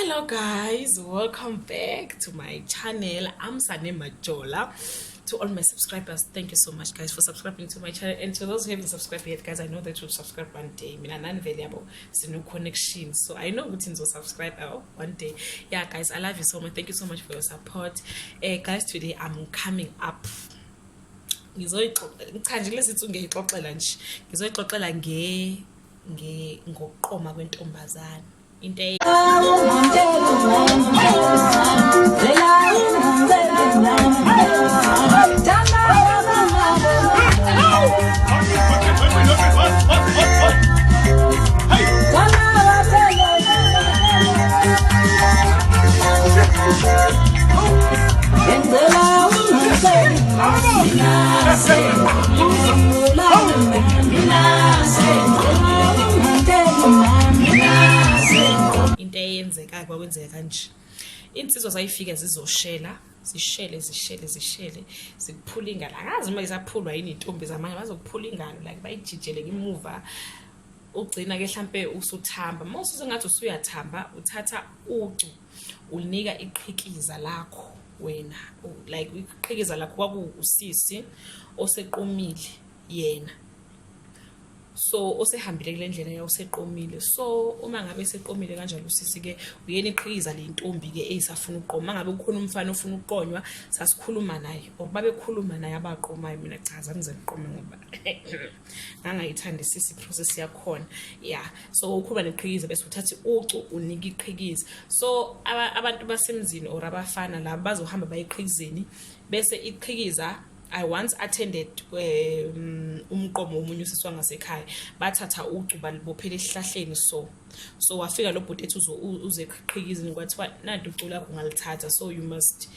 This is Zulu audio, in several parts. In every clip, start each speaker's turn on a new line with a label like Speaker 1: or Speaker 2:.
Speaker 1: Hello guys, welcome back to my channel. I'm Sane Majola. To all my subscribers, thank you so much guys for subscribing to my channel. And to those who haven't subscribed yet, guys, I know that you'll subscribe one day. Mina nani vele yabo sino connection. So I know ukuthi subscribe one day. Yeah guys, I love you so much. Thank you so much for your support. Guys, today I'm coming up ngizoyixoxela cha nje kulesi nsuku ngiyixoxela nje ngizoyixoxela nge nge ngokuqoma kwentombazane into Into eyenzekayo kwakwenzeka kanje, insizwa zayifika zizoshela, zishele zishele zishele, zikuphula ingalo. Akazi uma isaphulwa yini intombi zamanje, bazokuphula ingalo like bayijijele ngemuva, ugcina ke hlampe usuthamba. Uma ususengathi usuyathamba, uthatha ucu ulinika iqhikiza lakho wena, like iqhikiza lakho kwakuwusisi oseqomile yena, so osehambile kule ndlela yawuseqomile. So uma ngabe eseqomile kanjalo usisi-ke uyena iqhikiza le ntombi-ke eyisafuna ukuqoma. Uma ngabe kukhona umfana ofuna ukuqonywa, sasikhuluma naye or babekhuluma naye abaqomayo. Mina cha, zange ngize ngiqome ngoba ngangayithandisisi i-process yakhona. Ya, so ukhuluma neqhikiza bese uthatha ucu unika iqhikiza. So abantu basemzini or abafana laba bazohamba bayeqhikizeni, bese iqhikiza. I once attended umqomo womunye usisi wangasekhaya, bathatha ucu balibophela esihlahleni. So wafika lo bhuti ethi uze eqhikizini, kwathiwa nanti ucu lakho, ungalithatha, so you must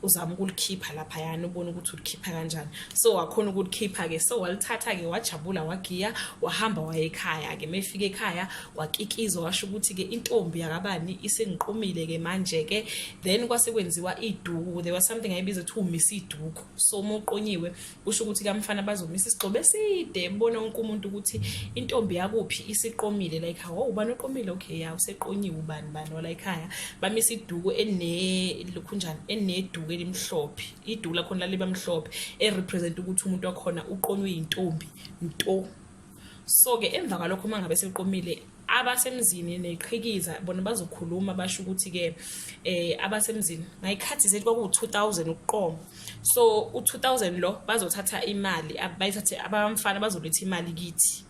Speaker 1: uzama ukulikhipha laphayana, ubone ukuthi ulikhipha kanjani. So wakhona ukulikhipha-ke, so walithatha-ke, wajabula, wagiya, wahamba waya ekhaya-ke. Uma efika ekhaya wakikizwa, washo ukuthi-ke intombi yakabani isengiqomile-ke manje-ke. Then kwase kwenziwa iduku. There was something ayibiza ukuthi umisa iduku. So uma uqonyiwe, kusho ukuthi kamfana bazomisa isigxobo eside, bona wonke umuntu ukuthi intombi yakuphi isiqomile, like, hawu, ubani oqomile? Okay, ya, useqonyiwe ubani bani wala ekhaya. Bamisa iduku ene lokhunjani, eneduku elimhlophe, iduku lakhona laliba mhlophe, e-represent ukuthi umuntu wakhona uqonywe yintombi nto. So-ke emva kwalokho, uma ngabe seqomile, abasemzini neqhikiza bona bazokhuluma, basho ukuthi-ke abasemzini ngayikhathi zethu kwakuwu-2000 ukuqoma. So u-2000 lo bazothatha imali, bayithathe, abamfana bazoletha imali kithi,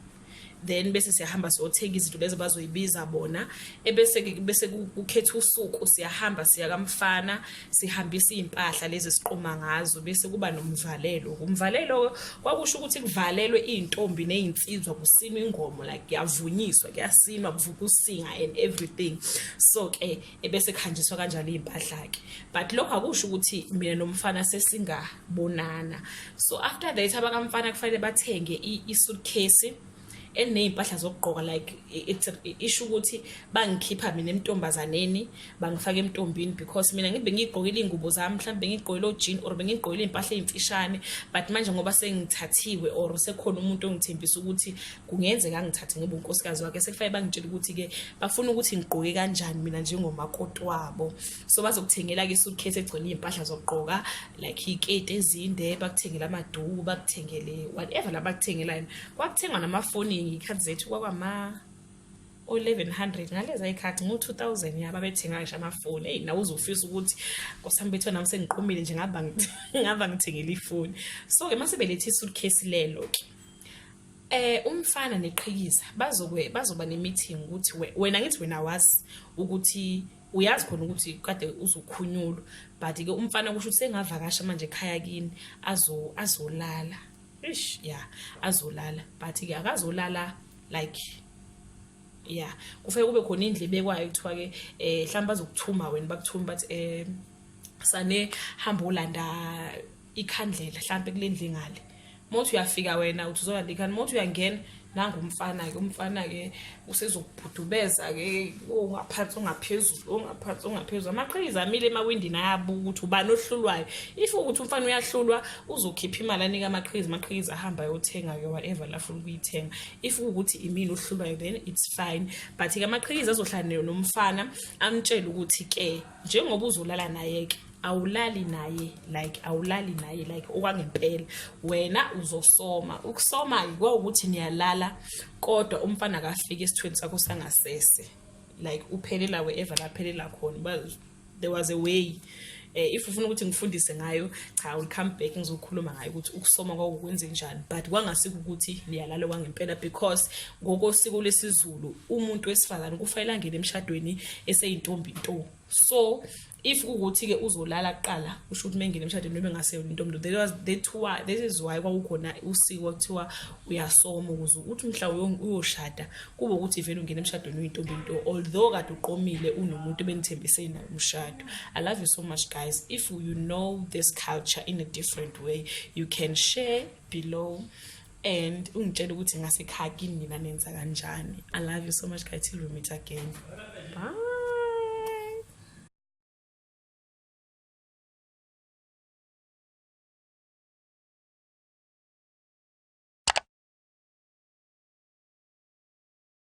Speaker 1: then bese siyahamba siyothenga izinto lezo bazoyibiza bona, ebese bese kukhetha usuku, siyahamba siya kamfana, sihambisa iy'mpahla lezi esiqoma ngazo, bese kuba nomvalelo. Umvalelo kwakusho ukuthi kuvalelwe iy'ntombi ney'nsizwa, kusinwa ingoma, like kuyavunyiswa, kuyasinwa, kuvuka usinga and everything. So-ke ebese kuhanjiswa kanjalo iy'mpahla-ke, but lokho akusho ukuthi mina nomfana sesingabonana. So after that, abakamfana kufanele bathenge i-suitcase eney'mpahla zokugqoka, like it's isho ukuthi bangikhipha mina emntombazaneni, bangifaka emntombini, because mina ngibe ngiyigqokile iy'ngubo zami, mhlawumbe bengigqokile o-jean or bengigqokile iy'mpahla ey'mfishane, but manje ngoba sengithathiwe or sekhona umuntu ongithembisa ukuthi kungenzeka angithathe ngibe unkosikazi wakhe, sekufanele bangitshele ukuthi-ke bafuna ukuthi ngigqoke kanjani mina njengomakoti wabo. So bazokuthengela-ke i-suitcase egcwele iy'mpahla zokugqoka, like iy'keti ezinde, bakuthengele amaduku, bakuthengele whatever la bakuthengelayo. Kwakuthengwa namafoni ngey'khathi zethu, kwakwama o-1100 ngaleza y'khathi, ngo-2000 ya, babethenga ngisho amafoni. Eyi, nawe uzofisa ukuthi nkosami bethu nami sengiqomile nje, ngaba ngithengele ifoni. So-ke uma sebelethe i-suitcase lelo-ke, umfana neqhikiza bazokwe bazoba ne-meeting ukuthi wena, ngithi wena wazi ukuthi uyazi khona ukuthi kade uzokhunyulwa, but ke umfana kusho ukuthi sengavakasha manje ekhaya kini, azolala. Ish, ya, azolala, but ke akazolala like, ya, kufanele kube khona indlu ebekwayo, kuthiwa ke mhlawumbe bazokuthuma wena, bakuthuma bathi, "Sane, hamba olanda ikhandlela mhlambe kule ndlu engale." Uma uthi uyafika wena, uthi uzolanda ikhandlela, uma uthi uyangena, Nangumfana-ke, umfana-ke usezokubhudubeza-ke, ongaphansi ongaphezulu, ongaphansi ongaphezulu. Amaqhikiza amile emawindini, ayabuka ukuthi ubani ohlulwayo. If ukuthi umfana uyahlulwa, uzokhipha imali anike amaqhikiza, amaqhikiza ahamba ayothenga-ke whatever lafuna ukuyithenga. If kuwukuthi imina ohlulwayo, then it's fine, but-ke amaqhikiza azohlala nomfana, amtshele ukuthi-ke njengoba uzolala naye-ke, awulali naye like, awulali naye like okwangempela, wena uzosoma. Ukusoma-ke kwawukuthi niyalala, kodwa umfana akafika esithweni sakho sangasese, like uphelela wherever laphelela khona. But there was a way, if ufuna ukuthi ngifundise ngayo, cha, will come back, ngizokhuluma ngayo ukuthi ukusoma kwakukwenze njani. But kwangasiko ukuthi niyalala kwangempela, because ngokosiko lesiZulu umuntu wesifazane kufanele angene emshadweni eseyintombi nto. So if kuwukuthi-ke uzolala kuqala, kusho ukuthi mengene emshadweni noma engaseyona intombi. There was that why, this is why kwakukhona usiko kuthiwa uyasoma, ukuze uthi mhla uyoshada kube ukuthi vele ungena emshadweni uyintombi nto, although kade uqomile unomuntu ebenithembise naye umshado. I love you so much, guys. If you know this culture in a different way, you can share below and ungitshele ukuthi ngasekhaya kini nina nenza kanjani. I love you so much, guys. Till we meet again.